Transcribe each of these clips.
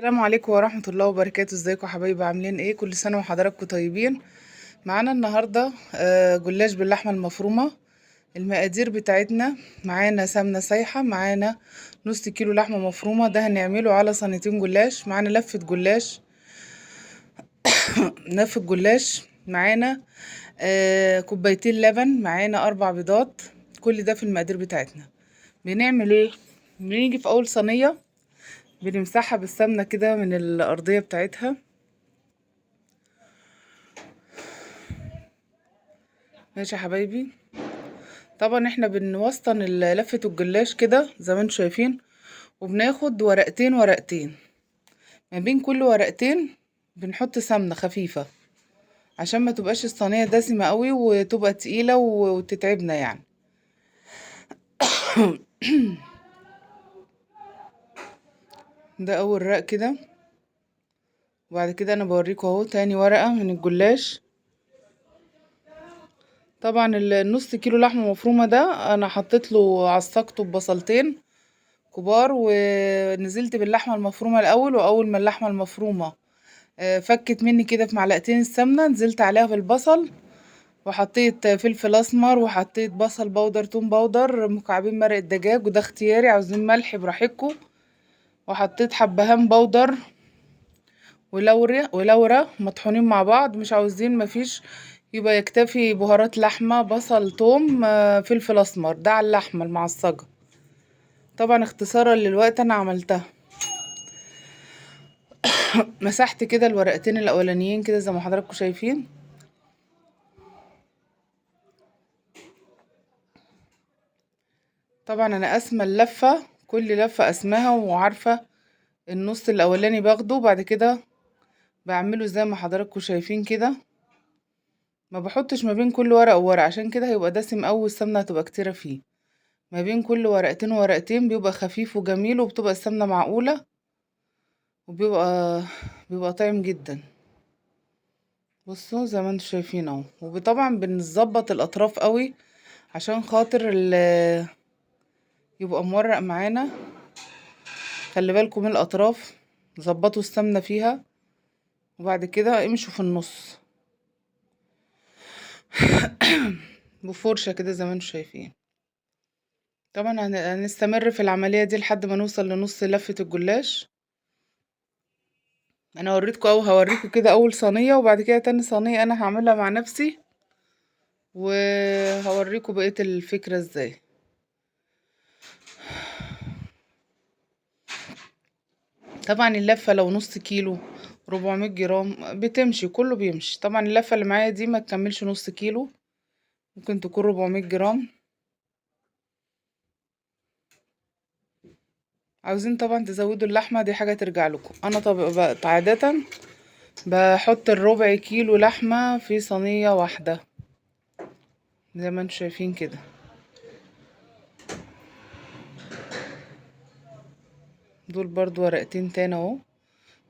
السلام عليكم ورحمة الله وبركاته. ازيكم يا حبايبي؟ عاملين ايه؟ كل سنة وحضراتكم طيبين. معانا النهاردة جلاش باللحمة المفرومة. المقادير بتاعتنا معانا سمنة سايحة، معانا نص كيلو لحمة مفرومة، ده هنعمله على صينيتين جلاش، معانا لفة جلاش لفة جلاش، معانا كوبايتين لبن، معانا 4 بيضات. كل ده في المقادير بتاعتنا. بنعمل ايه؟ بنيجي في اول صينية بنمسحها بالسمنة كده من الأرضية بتاعتها. ماشي يا حبايبي. طبعا احنا بنوسطن لفة الجلاش كده زي ما انتم شايفين، وبناخد ورقتين ورقتين، ما بين كل ورقتين بنحط سمنة خفيفة عشان ما تبقاش الصينية دسمة قوي وتبقى تقيلة وتتعبنا يعني. ده اول رق كده، وبعد كده انا بوريكم اهو تاني ورقة من الجلاش. طبعا النص كيلو لحمة مفرومة ده انا حطيت له عصقته ببصلتين كبار، ونزلت باللحمة المفرومة الاول، واول ما اللحمة المفرومة فكت مني كده في معلقتين السمنة نزلت عليها بالبصل، وحطيت فلفل اسمر، وحطيت بصل بودر، توم بودر، مكعبين مرق الدجاج، وده اختياري، عاوزين ملح براحتكم، وحطيت حبهان بودر ولورا مطحونين مع بعض، مش عاوزين مفيش، يبقى يكتفي بهارات لحمة، بصل، توم، فلفل اسمر، ده على اللحمة المعصجة. طبعا اختصارا للوقت انا عملتها. مسحت كده الورقتين الاولانيين كده زي ما حضراتكم شايفين. طبعا انا قاسمه اللفه، كل لفه قاسماها وعارفه النص الاولاني باخده، بعد كده بعمله زي ما حضراتكم شايفين كده. ما بحطش ما بين كل ورقه وورقه عشان كده هيبقى دسم قوي والسمنه هتبقى كتيره فيه. ما بين كل ورقتين وورقتين بيبقى خفيف وجميل، وبتبقى السمنه معقوله، وبيبقى طعم جدا. بصوا زي ما انتم شايفين اهو. وطبعا بنظبط الاطراف قوي عشان خاطر يبقى مورق معانا. خلي بالكم من الاطراف، ظبطوا السمنه فيها، وبعد كده امشوا في النص بفرشه كده زي ما انتم شايفين. طبعا هنستمر في العمليه دي لحد ما نوصل لنص لفه الجلاش. انا وريتكم او هوريكم كده اول صينيه، وبعد كده تاني صينيه انا هعملها مع نفسي وهوريكم بقيه الفكره ازاي. طبعا اللفه لو نص كيلو 400 جرام بتمشي، كله بيمشي. طبعا اللفه اللي معايا دي ما تكملش نص كيلو، ممكن تكون 400 جرام. عاوزين طبعا تزودوا اللحمه دي حاجه ترجع لكم. انا طب عاده بحط الربع كيلو لحمه في صينيه واحده زي ما انتم شايفين كده. دول برضو ورقتين تاني اهو.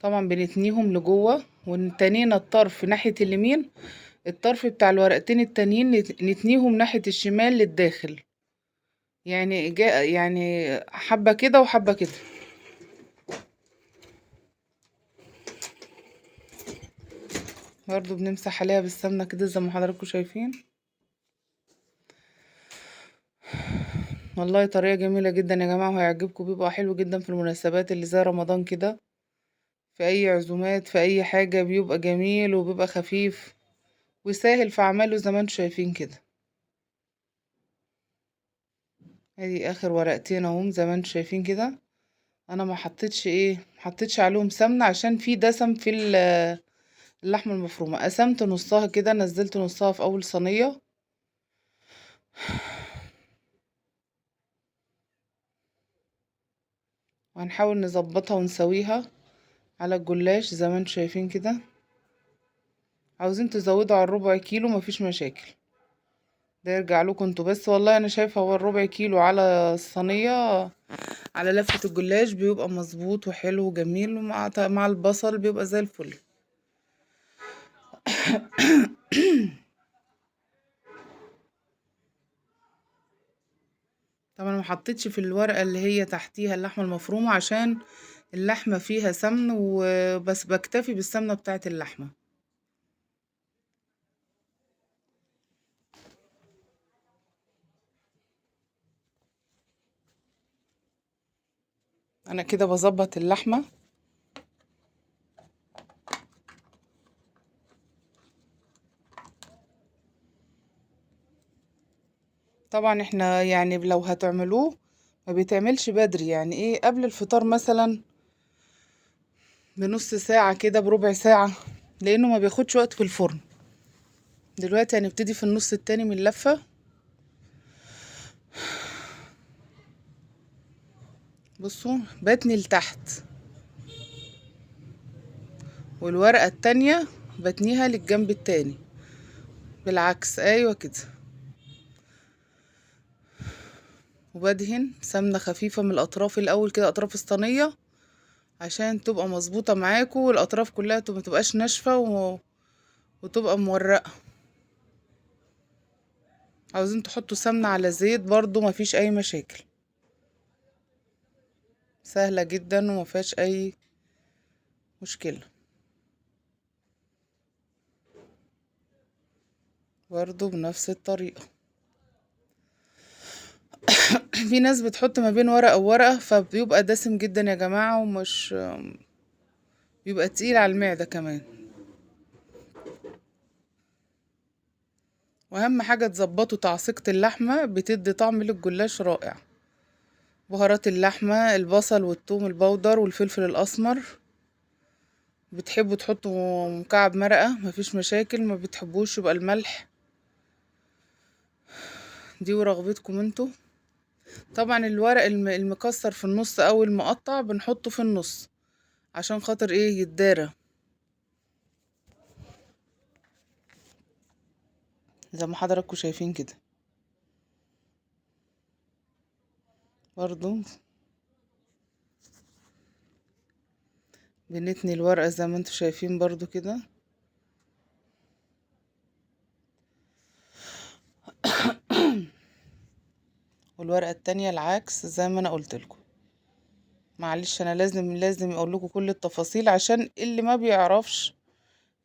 طبعا بنتنيهم لجوه، والتانيين الطرف ناحيه اليمين، الطرف بتاع الورقتين التانيين نتنيهم ناحيه الشمال للداخل، يعني يعني حبه كده وحبه كده. برضو بنمسح عليها بالسمنه كده زي ما حضراتكم شايفين. والله طريقه جميله جدا يا جماعه وهيعجبكم، بيبقى حلو جدا في المناسبات اللي زي رمضان كده، في اي عزومات، في اي حاجه، بيبقى جميل وبيبقى خفيف وسهل في عمله زي ما انتم شايفين كده. ادي اخر ورقتين اهم زي ما انتم شايفين كده. انا ما حطيتش ايه، ما حطيتش عليهم سمنه عشان في دسم في اللحمه المفرومه. قسمت نصها كده، نزلت نصها في اول صينيه. وهنحاول نظبطها ونسويها على الجلاش زي ما انتم شايفين كده. عاوزين تزودوا على الربع كيلو مفيش مشاكل، ده يرجع لكم انتوا، بس والله انا شايفه هو الربع كيلو على الصينيه على لفه الجلاش بيبقى مظبوط وحلو وجميل، ومع البصل بيبقى زي الفل. طبعا ما حطيتش في الورقه اللي هي تحتيها اللحمه المفرومه عشان اللحمة فيها سمن، وبس بكتفي بالسمنة بتاعت اللحمة. انا كده بظبط اللحمة. طبعا احنا يعني لو هتعملوه ما بيتعملش بدري، يعني ايه قبل الفطار مثلا بنص ساعة كده، بربع ساعة، لانه ما بياخدش وقت في الفرن. دلوقتي هنبتدي في النص التاني من اللفة. بصوا بتني لتحت، والورقة التانية بتنيها للجنب التاني بالعكس، ايوه كده. وبدهن سمنة خفيفة من الأطراف الأول كده، أطراف الصينية، عشان تبقى مظبوطة معاكم، والأطراف كلها ما تبقاش ناشفة وتبقى مورقة. عاوزين تحطوا سمنة على زيت برضو مفيش أي مشاكل، سهلة جدا ومفيهاش أي مشكلة. برضو بنفس الطريقة. في ناس بتحط ما بين ورقة وورقة، فبيبقى دسم جدا يا جماعة، ومش بيبقى تقيل على المعدة كمان. واهم حاجة تظبطوا تعصيقة اللحمة، بتدي طعم للجلاش رائع. بهارات اللحمة، البصل والثوم البودر والفلفل الأسمر. بتحبوا تحطوا مكعب مرقة مفيش مشاكل، ما بتحبوش يبقى الملح، دي ورغبتكم انتوا. طبعا الورق المكسر في النص او المقطع بنحطه في النص عشان خاطر ايه يتدارى زي ما حضراتكم شايفين كده. برضو بنتني الورقة زي ما انتوا شايفين برضو كده. والورقة التانية العكس زي ما انا قلت لكم. معلش انا لازم اقول لكم كل التفاصيل عشان اللي ما بيعرفش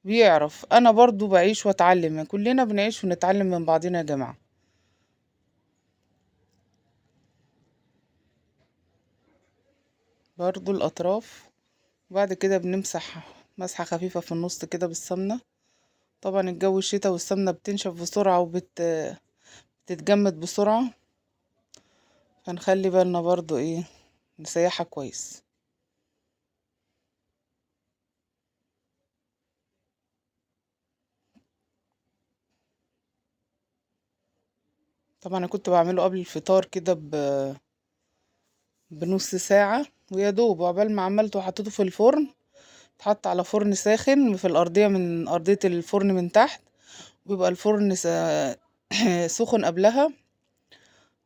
بيعرف. انا برضو بعيش واتعلم، كلنا بنعيش ونتعلم من بعضنا يا جماعة. برضو الاطراف، وبعد كده بنمسح مسحة خفيفة في النص كده بالسمنة. طبعا الجو الشتا والسمنة بتنشف بسرعة وبتتجمد بسرعة، هنخلي بالنا برضو ايه نسيحها كويس. طبعا انا كنت بعمله قبل الفطار كده بنص ساعة، ويا دوب عقبال ما عملته وحطيته في الفرن. اتحط على فرن ساخن في الأرضية، من أرضية الفرن من تحت، ويبقى الفرن سخن قبلها.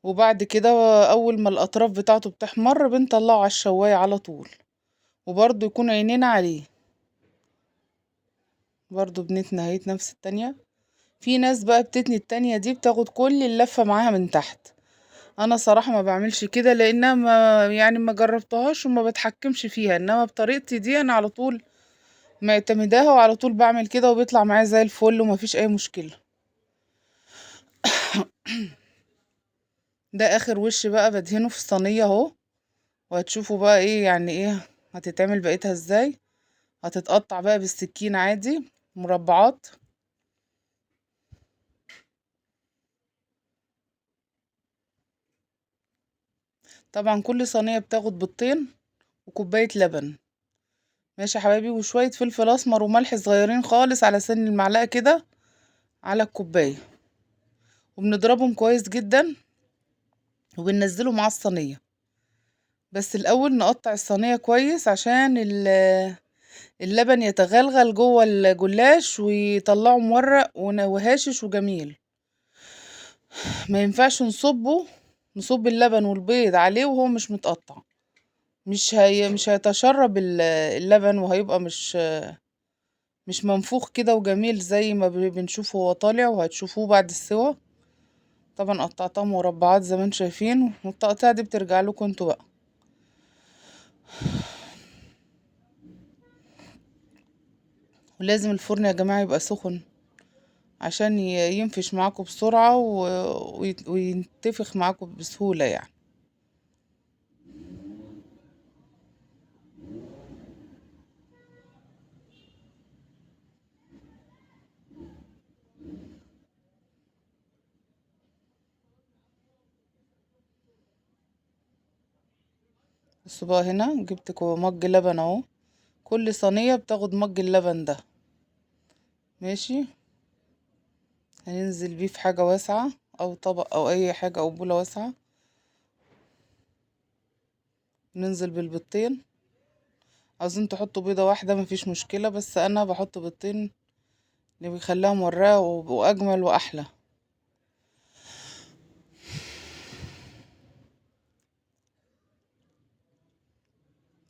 وبعد كده أول ما الأطراف بتاعته بتحمر بنطلعه على الشواية على طول، وبرضه يكون عينينا عليه. برضه بنتني اهي نفس التانية. في ناس بقى بتتني التانية دي بتاخد كل اللفة معاها من تحت. انا صراحة ما بعملش كده لانها ما جربتهاش وما بتحكمش فيها، انما بطريقتي دي انا على طول معتمداها وعلى طول بعمل كده وبيطلع معايا زي الفل وما فيش اي مشكلة. ده اخر وش بقى بدهنه في الصينية اهو، وهتشوفوا بقى ايه يعني ايه هتتعمل بقيتها ازاي. هتتقطع بقى بالسكين عادي مربعات. طبعا كل صينية بتاخد بيضتين وكوباية لبن، ماشي يا حبايبي، وشوية فلفل اسمر وملح صغيرين خالص على سن المعلقة كده على الكوباية، وبنضربهم كويس جدا وبننزله مع الصينية. بس الاول نقطع الصينية كويس عشان اللبن يتغلغل جوه الجلاش ويطلعه مورق وهاشش وجميل. ما ينفعش نصب اللبن والبيض عليه وهو مش متقطع، مش هيتشرب اللبن وهيبقى مش منفوخ كده وجميل زي ما بنشوفه وهو طالع، وهتشوفوه بعد السوا. طبعا قطعتها مربعات زي ما انتم شايفين، والتقطيع دي بترجع لكم انتوا بقى. ولازم الفرن يا جماعة يبقى سخن عشان ينفش معاكم بسرعة وينتفخ معاكم بسهولة يعني. بصوا بقى هنا جبت مج لبن اهو، كل صينية بتاخد مج اللبن ده، ماشي. هننزل بيه في حاجة واسعة او طبق او اي حاجة او بولة واسعة، ننزل بالبيضتين. عاوزين تحطوا بيضة واحدة مفيش مشكلة، بس انا بحط بيضتين اللي بيخليها مورقة واجمل واحلى.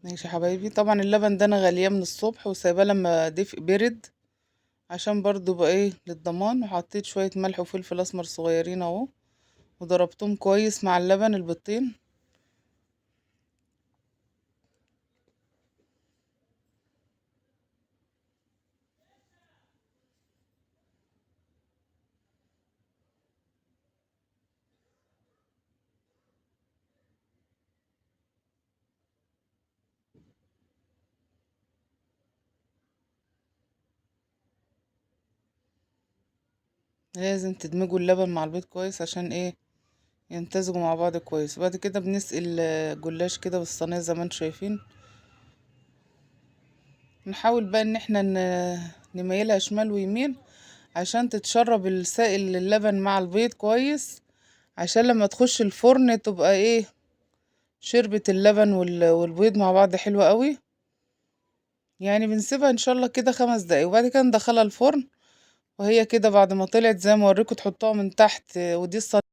ماشي يا حبايبي. طبعا اللبن ده انا غلياه من الصبح وسايباه لما دفء برد عشان برضو بقى ايه للضمان. وحطيت شوية ملح وفلفل اسمر صغيرين اهو، وضربتهم كويس مع اللبن البيضتين. لازم تدمجوا اللبن مع البيض كويس عشان ايه يمتزجوا مع بعض كويس. وبعد كده بنسقي الجلاش كده بالصينية زي ما انتم شايفين. نحاول بقى ان احنا نميلها شمال ويمين عشان تتشرب السائل اللبن مع البيض كويس، عشان لما تخش الفرن تبقى ايه شربة اللبن والبيض مع بعض حلوة قوي. يعني بنسيبها ان شاء الله كده 5 دقايق، وبعد كده ندخلها الفرن. وهي كده بعد ما طلعت زي ما اوريكم تحطوها من تحت، ودي الصينية.